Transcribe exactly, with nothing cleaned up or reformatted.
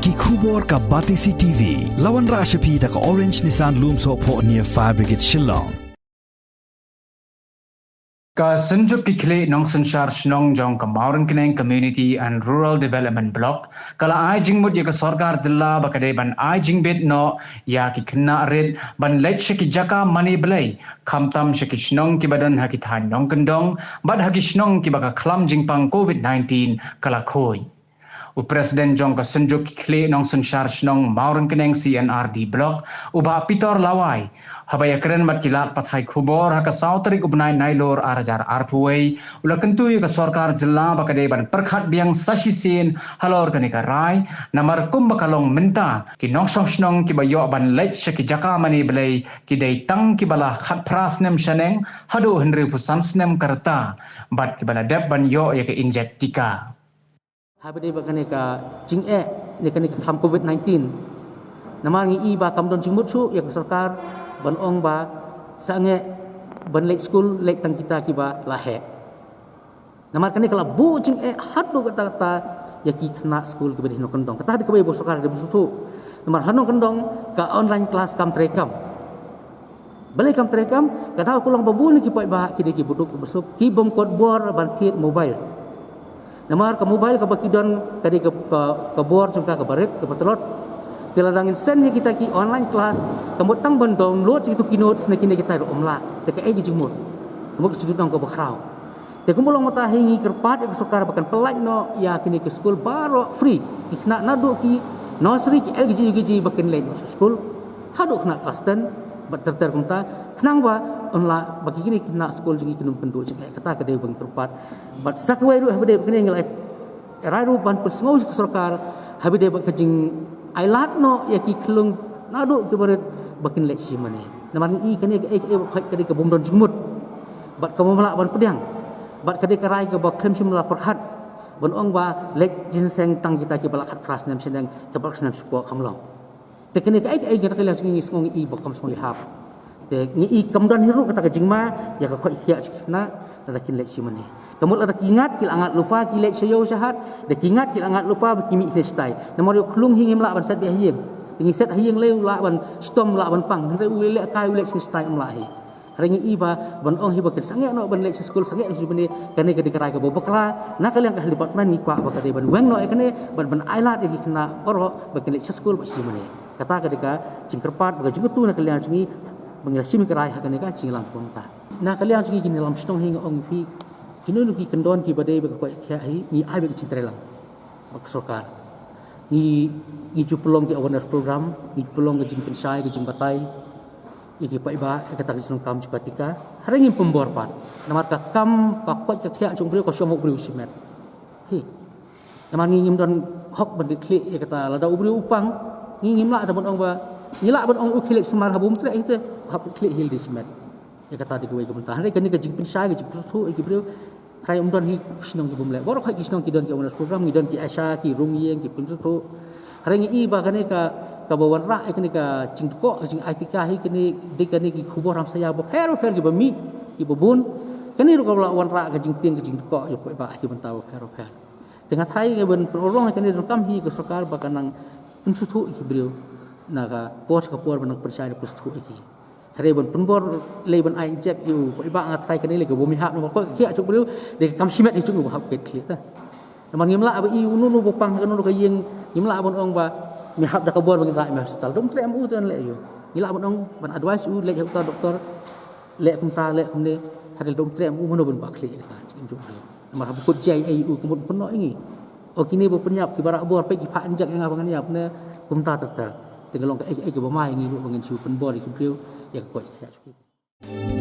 Ki khubor ka Batesi T V. La wanrah sha phi da ka Orange Nissan Lumsohphoh near Fire Brigade Shillong. Ka Synjuk ki Khlieh Nongsynshar Shnong jong ka Mawryngkneng Community and Rural Development Block ka la ai jingmut ïa ka sorkar jylla ba ka dei ban ai jingbit noh ïa ki khynnah rit ban leit sha ki jaka mane blei, khamtam sha ki shnong kiba don ha ki thaiñ nongkyndong bad ha ki shnong kiba ka khlam jingpang COVID nineteen ka la khuid. U President jong ka Synjuk ki Khlieh Nongsynshar Shnong Mawryngkneng C N R D Block, u Bah Pitor Lawai, haba ïakren bad ki lad pathai khubor ha ka saw tarik u bnai Nailur ar hajar arphew wei, u la kyntu ïa ka sorkar jylla ba ka dei ban pyrkhat biang sa shisien halor kane ka rai, namar kumba ka long mynta, ki nongshong shnong kiba ïoh ban leit sha ki jaka mane blei ki dei tang kiba la khatphra snem shaneng haduh hynriewphew san snem ka rta, bad kiba la dep ban ïoh ïa ka injek tika. Haba dei ba kane ka jingeh, ne kane ka khlam COVID nineteen. Namar ngi i ba kam don jingmut shuh ïa ka sorkar ban ong ba sangeh ban leit skul, leit tang kita kiba la heh. Namar kane ka la buh jingeh haduh katta katta ïa ki khynnah skul kiba dei nongkyndong. Kata dei kaba ïa ba sorkar dei ba sngewthuh. Namar ha nongkyndong ka online class kam trei kam. Balei kam trei kam, ka daw ka long ba bun ki paidbah ki dei ki baduk ki basuk, ki bym kot bor ban thied mobile. Namar ka mobile kaba ki don ka dei ka, ka, ka bor jong ka kaba rit, kaba tlot. Te lada ngin send ïa kita ki online class, ka mut tang ban download ïa kitu ki notes ne kine kita ruh ym lah. Te kaei ka jingmut. Ka mut ka jingmut kaba khraw. Te kumba long mynta hi ngi kyrpad ïa ka sorkar ba kan pyllait noh ïa kine ki skul baroh free. Ki khynnah naduh ki nursery, ki L K G, U K G ba kin leit noh skul. Haduh khynnah klas ten bad ter ter kumta. Khnang ba yn lah ba kine ki khynnah skul jong ngi kin ym kynduh jingeh, kata ka dei ba ngi kyrpad. Bad sa kawei ruh haba dei ba kine ngi la rai ruh ban pynsngew sha ka sorkar haba dei ba ka jingailad noh ïa ki khyllung naduh kiba rit ba kin leit shi mane. Namar ngi i kane kaei kaei ba khot ka dei ka bym don jingmut. Bad ka bym lah ban pdiang. Bad ka dei ka rai kaba khlem shym la pyrkhat ban ong ba leit jingïaseng tang kita kiba la khatphra snem shaneng, kiba la snem shapoh, kam long. Te kane kaei kaei kata ka liang jong ngi, ngi sngew ngi i ba kam sngewlehap. Te ngi i kam don hi ruh kata ka jingma ïa ka khoit khiah jong ki khynnah lada kin leit shi mane. Ka mut lada ki ngat ki la ngat lypa ki leit sha ïew sha hat, da ki ngat ki la ngat lypa ba ki mih ne shatai. Namar ïa u khyllung hi ngim lah ban set beit ha ïing. Te ngi set ha ïing lei u lah ban shitom, u lah ban pang. Hynrei u leh lehkai u leit ne shatai ym lah hi. Hynrei ngi i ba ban ong hi ba kin sangeh noh ban leit sha skul, sangeh noh shi mane, kane ka dei ka rai kaba bakla. Na ka liang ka health department ngi kwah ba ka dei ban weng noh ïa kane, ban, ban ailad ïa ki khynnah baroh ba kin leit sha skul bad shi mane. Kata ka dei ka jingkyrpad bad ka jingkyntu na ka liang jong ngi ba ngi la shim ïa ka rai ha kane ka jingïalang kaba mynta. Na ka liang jong ngi ki nongïalam shnong hi nga ong ïa phi, kino kino ki kyndon kiba dei ba ka koit khiah hi ngi ai beit ka jingtreilang bad ka sorkar. Ngi, ngi ju pynlong ki awareness program, ngi ju pynlong ka jingpynshai, ka jingbatai ïa ki paidbah ïa kata ka jingdonkam jong ka tika. Hynrei ngim pynbor pat. Namar ka kam, ka koit ka khiah jong u briew ka shong ha u briew shimet. Hi. Namar ngi ngim don hok ban kit khlieh ïa kata, lada u briew u pang, ngi ngim lah da ban ong ba, ngi lah ban ong u khie leit sumar haba um treh hi te, hap kit khlieh hi lade shimet. Ïa kata dei kawei ka bynta. Hynrei kane ka jingpynshai, ka jingpynsngewthuh ïa ki briew, trai um don hi ki shnong ki bym leh. Baroh khoit ki shnong ki don ki awareness program, ngi don ki ASHA, ki rung ïing, ki pynsngewthuh. Hynrei ngi i ba kane ka, kaba wanrah ïa kane ka jingdkoh, ka jingai tika hi kane, dei kane ki khubor hamsaïa bapher bapher kiba mih, kiba bun. Kane ruh ka la wanrah ka jingtieng, ka jingdkoh ïa u paidbah ha ki bynta bapher bapher. Te nga tharai ban pynurlong ïa kane donkam hi ka sorkar ba kan nang pynsngewthuh ïa ki briew na ka por sha ka por, ban nang pynshai, nang pynsngewthuh ïa ki. Hynrei ban pynbor lei ban ai injek ïa u paidbah, nga tharai kane lei kaba ym ïahap, namar ka koit ka khiah jong u briew dei ka kam shimet hi jong u ba hap kit khlieh ta. Namar ngim lah ba i uno uno ba pang ha kano kano ka ïing, ngim lah ban ong ba me hap da ka bor ba ngin rah me ha hospital. Da um treh em u te ngan leh ïa u. Ngi lah ban ong, ban advice u, leit ha uta doktor, leh kumta, leh kumne, hynrei da um treh em u mano ban bah khlieh ïa kata jingim jong u briew. Namar haba kut jia ei ei u ka mut pynnoh ïa ngi. O kine ba pynïap, kiba rah bor, peit ki phah injek ïa nga ba ngan ïap ne kumta ter ter. Te ka long kaei kaei kaba ma ïa ngi ruh ba ngin shu pynbor ïa ki briew ïa ka koit ka khiah jong ki.